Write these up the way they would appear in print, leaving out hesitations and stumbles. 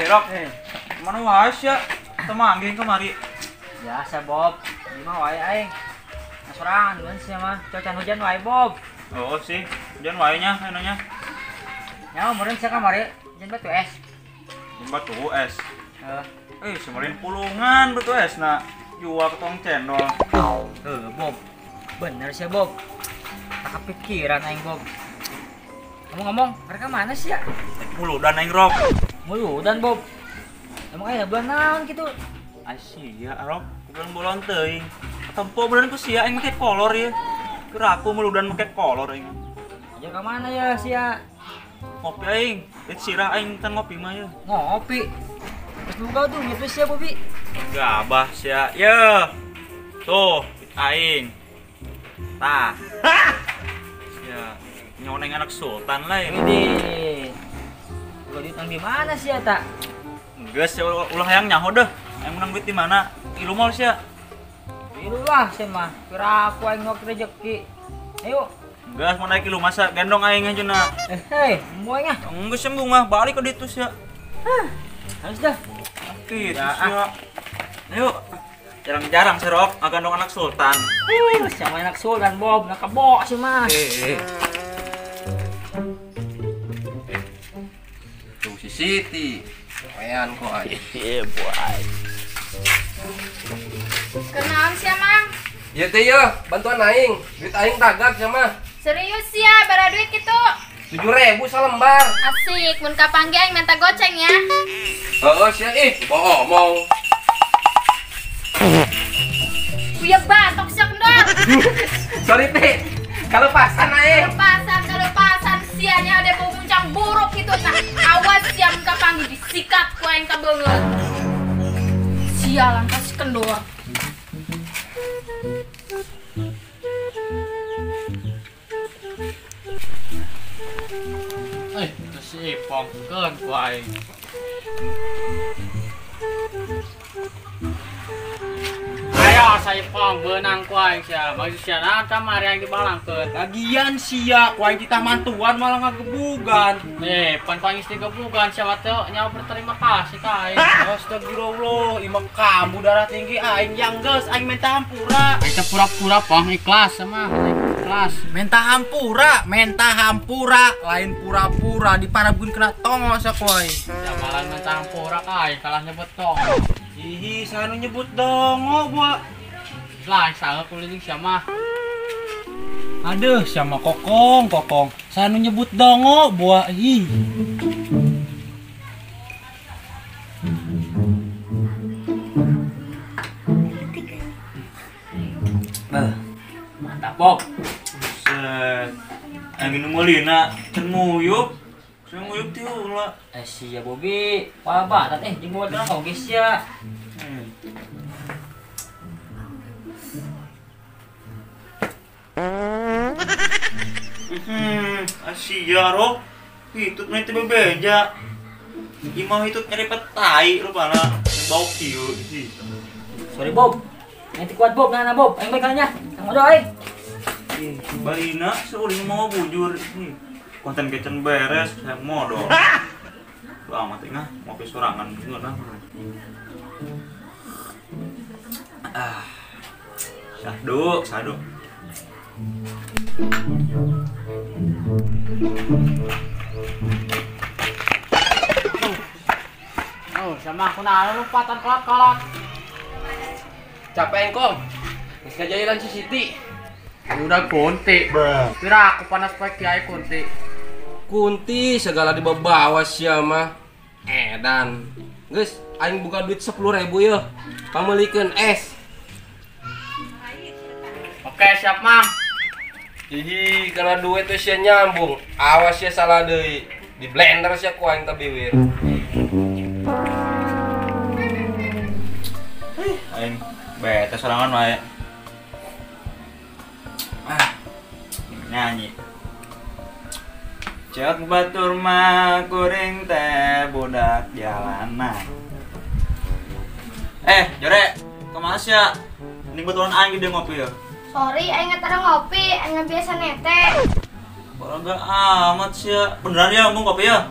Rok, mana wae sia? Temanggih kemari. Biasa, Bob. Gimana wae aing? Sorangan duluan sih mah. Cuaca hujan wae, Bob. Oh sih, hujan wae nya enanya. Ya, meureun sia kamari hujan batu es. Hujan batu es. Heeh. Semerin pulungan batu es na. Jual ke tong cendol. Heuh, Bob. Bener sih, Bob. Tak kepikiran aing, Bob. Ngomong-ngomong, mereka mana sih ya? Muludan aing, Rok. Muludan, Bob. Emang aya bulan naon gitu? Asia, Rok. Bulan bolon teuing. Tempo bulan ku sia aing make kolor ya. Kira aku muludan make kolor aing. Aja ka mana ya sia? Ngopi aing. Dit sirah aing tan ngopi mah ya. Ngopi. Terus buka tuh gitu sia, Bobi. Gabah sia. Ye. Tuh, aing. Tah. Sia nyoneng anak sultan lah ini. Widih. Duit nang di mana sih ya, tak? Geus ulah hayang nyaho deh. Aing menang duit di mana? Ilu mal sia. Ilu lah sia mah. Kira aku aing ngopi rezeki. Ayo. Geus mau naik ilu masa gendong aing aja na. Hei, moe ah. Geus sembung mah balik ke ditu sia. Hah. Harus dah. Gitu sia. Ayo. Jarang-jarang sih Rok, ngagandong anak sultan. Sama anak sultan Bob, nak kebo sih mah. Tuh si Siti, lumayan kok aja. Iya, boy. Kenaon sih, Mang? Iya teh ya, bantuan aing. Duit aing tagak sama. Serius ya, bara duit gitu? 7.000 salembar. Asik, mun kapanggih aing minta goceng ya. Heeh, sia ih, bohong. Kuya batok sia kendor. Sorry teh, kalepasan aing. Kalepasan sianya ada bau muncang buruk gitu nah. Awas sia mun kapanggih disikat ku aing ka beungeut. Sialan kasih kendor. Itu si Ipong keun ku aing. Ayo si Ipong beunang ku aing sia. Maksud sia naon kamari aing dibalangkeun. Lagian sia ku aing titah mantuan malah ngagebugan. Nih, pan ku aing geus digebugan sia mah teu nyawa berterima kasih ka aing. Astagfirullah, imah kamu darah tinggi aing yang geus aing minta hampura. Aing teh pura-pura pong ikhlas sama. Ikhlas. Minta hampura, lain pura-pura diparabun kena tongo sia ku aing. Ya malah minta hampura ka aing kalah nyebut tongo. Ih, saya nyebut dongo, buat. Lah, saya kuliling siapa? Aduh, siapa kokong. Saya nyebut dongo, buat. Ih. Mantap, Bob. Buset. Yang minum molina, can muyup. Saya nguyup tiula. Sia Bobi, wah batat jeung buat urang oge sia. Asia Rok, hitut mah teh bebeja. Imah hitut nyeri petai rupana bau kieu sih. Sorry Bob. Nanti kuat Bob, nah Bob, aing bae nya. Tang modal aing. Barina seuling mau bujur. Konten kitchen beres, saya modal. Lu amat engah, ngopi sorangan ngeunah. Ah. Sahdu. Oh, sama aku nah lompatan kolot-kolot. Capek engkong. Geus ngajailan si Siti. Udah kunti. Kira aku panas poe kiai kunti. Kunti segala dibawa sia mah. Edan. Geus aing buka duit 10.000 yeuh. Pameulikeun es. Oke, siap, Mang. Hihi, karena duit tuh sia nyambung. Awas sia salah deui. Di blender sia ku aing teh biwir. Aing bete sorangan wae. Ah, nyanyi. Cek batur mah kuring teh budak jalanan. Jore, kemana sih ya? Ini betulan aing gede ngopi ya. Sorry, aing tara ngopi, aing biasa nete. Orang gak amat sih ya. Beneran ya ngomong kopi ya?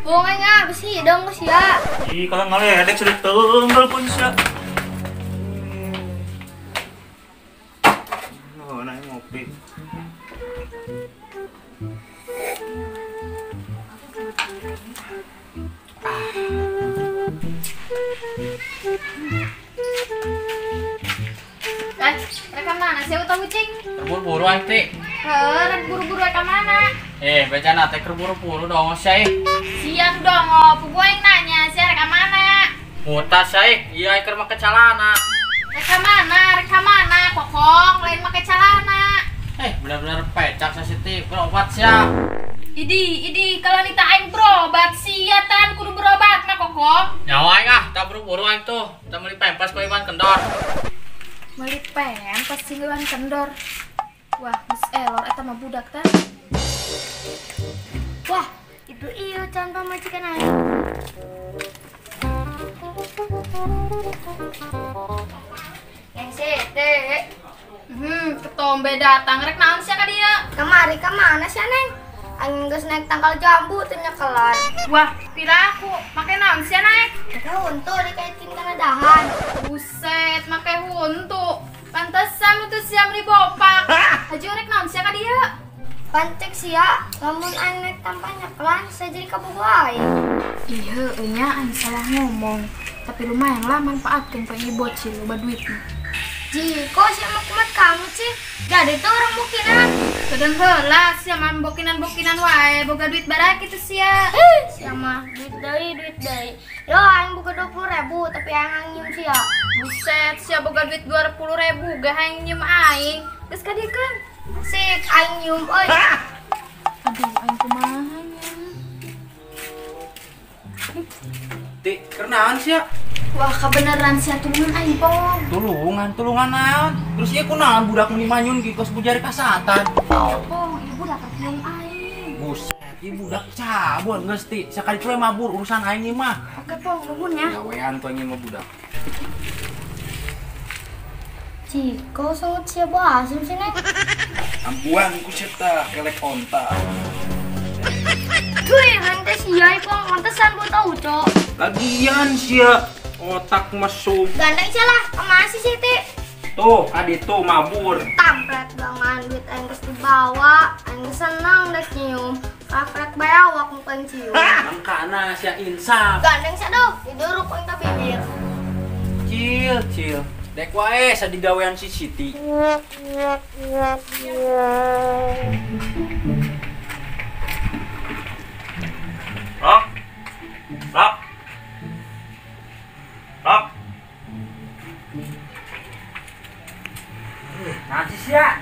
Bonganya besi dong ke sia. Ih, kalau ngaledek sudah tunggal pun sia. Oh, naik ngopi. Mereka mana sih utang kucing? Buru-buru aing teh. Heuh, buru-buru ka mana? Bejana teh keur buru-buru dong sia. Siang dong, oh, gue yang nanya, sia rek mana? Mutas sia, iya keur make calana. Rek mana? Kokong, lain make calana. Bener-bener pecak sia Siti, berobat sia. Idi, kalau nita aing berobat sia tan kudu berobat na kokong. Nyawa aing ah, tak buru-buru aing tuh. Kita beli pempes ku Iwan Kendor. Beli pempes sih Iwan Kendor. Wah, geus elor eta mah budak tan. Wah, itu iyo can pamajikan aing. Neng Siti. Ketombe datang rek naon sia ka dieu? Kamari ka mana sia, Neng? Aing geus naik tangkal jambu teu nyekelan. Wah, piraku make naon sia naik? Make huntu dikaitin kana dahan. Buset, make huntu. Pantesan lu tuh sia beli bopak. Haji rek naon sia ka dieu? Pancek sia, lamun aing naik tanpa nyekelan, saya jadi kabogoh aing. Iya, nya aing salah ngomong. Tapi lumayan lah manfaatkeun ku ieu bocil loba duitna. Ji, kok sia mah kumat kamu sih? Jadi tuh orang bokinan. Kadang heula sia mah bokinan-bokinan wae, boga duit barak kitu sia. Sia mah duit deui, duit deui. Yo aing boga 20.000 tapi aing nyium sia. Buset, sia boga duit 20.000 gak aing nyium aing. Geus kadiekeun. Sik aing nyium euy. Aduh, aing kumaha nya. Ti, keur naon sia? Wah, kebenaran sia tulungan aing, Pong. Tulungan naon? Terus ieu kunaon budak meni manyun ki kos bujari kasatan. Iya, Pong, ieu budak nyium aing. Buset, ieu budak cabon geus ti. Sakali teh mabur urusan aing ieu mah. Oke, Pong, nuhun ya. Gawean tuh aing mah budak. Ciko sangat sia basem sih, Neng. Ampuan ku sia kelek onta. Tuh, hante sia, Pong, pantesan buat tahu, Cok. Lagian sia otak mesum. Gandeng sia lah, kemana sih Siti? Tuh, adi tuh mabur. Tampret bangan duit aing geus dibawa, aing geus seneng dek nyium. Kaprek bae awak muka aing cium. Mangkana sia insaf. Gandeng sia duh, diduruk aing ka bibir. Cil, cil. Dek wae sa digawean si Siti. Rok. Rok. Rok. Nah, sia.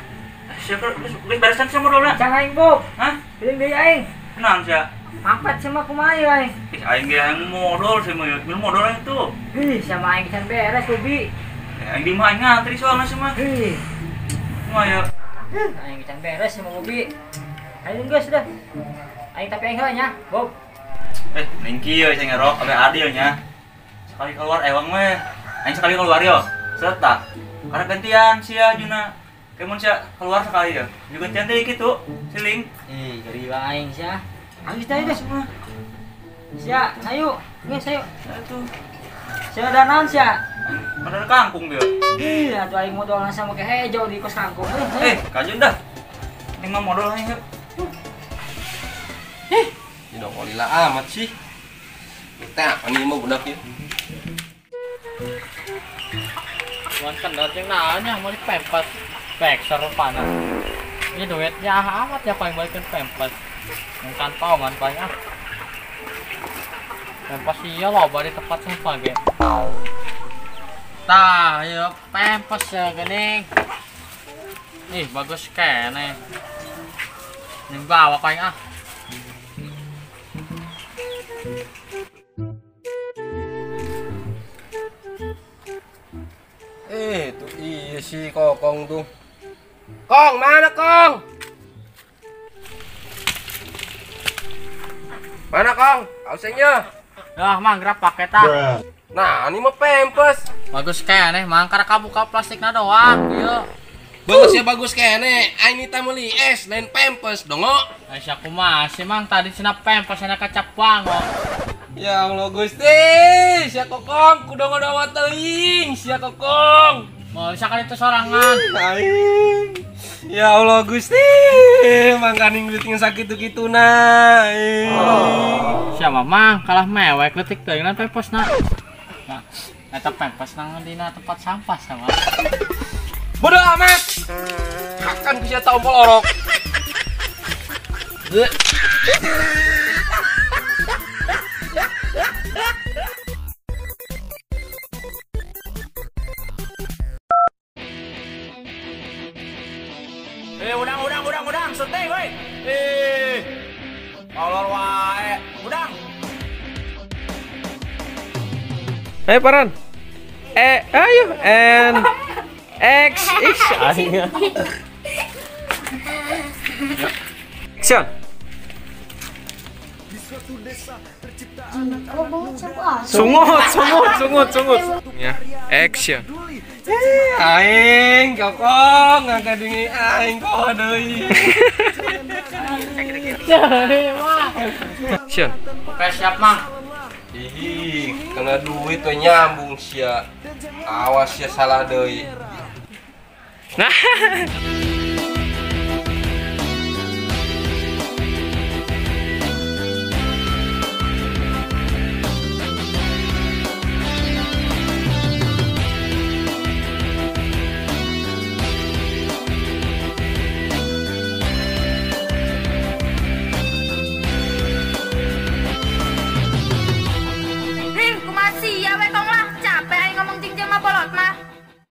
Sia geus beresan sia modalna. Can aing, Bob. Hah? Piling deui aing. Naon sia? Mangpat sia mah kumaha ieu aing? Ih, aing ge aing modal sia mah. Minum modal aing tuh. Ih, sama aing can beres, Bobi. Aing di mah aing ngantri soalna sia mah. Ih. Kumaha ya? Aing can beres sama Bobi. Aing geus dah. Aing tapi aing heula nya, Bob. Ning kieu sia ngerok abe adil nya. Sekali keluar ewang we. Aing sekali keluar yo. Serta. Karena gantian sia juna. Kemun sia keluar sekali ya. Juga gantian teh kitu, siling. Ih, geri aing sia. Aing teh geus mah. Sia, ayo. Geus ayo. Atuh. Sia ada naon sia? Bener kangkung dia. Ih, atuh aing modalna sama ke hejo di kos kangkung. Kajun dah. Ning mah modal aing. Ini dong kolila amat sih. Teh apa nih mah budak ieu? Cuman kendor jeung naon nya meuli pempes. Pekser panas. Ini duitnya amat ya paling balikeun pempes. Yang kantongan paling ah. Pempes iya loba di tempat sampah ge. Tah, ieu pempes ya geuning. Ih, bagus kene. Ning bawa paling ah. Tuh iya si Kokong tuh. Kong, mana Kong? Mana Kong? Ausengnya. Dah, mang gerap pakai tah. Nah, ini mah pempes. Bagus kene, mang karena kabuka plastikna doang, ieu. Bagus ya bagus kene. Aing nita meuli es lain pempes dongo. Ai kumaha sih Mang tadi cenah pempes cenah kacap bango. Ya Allah Gusti, sia kokong ku dongo-dongo teuing, sia kokong. Mau sakali itu sorangan. Aing. Ya Allah Gusti, mangkaning duit yang sakitu-kituna. Siapa Mang kalah mewek leutik teuing lan pempesna. Nah, eta pempes nang dina tempat sampah sama. Bodoh amat. Akan ku sia taompol orok. Udang, seteh woi. Kolor wae. Udang. Ayo Paran. Ayo N X X aing. Action. Sungut. Ya, action. Aing kokong ngangkat aing kok deui. Action. Oke, siap Mang. Ih, kena duit tuh nyambung sia. Awas sia salah deui. Nah.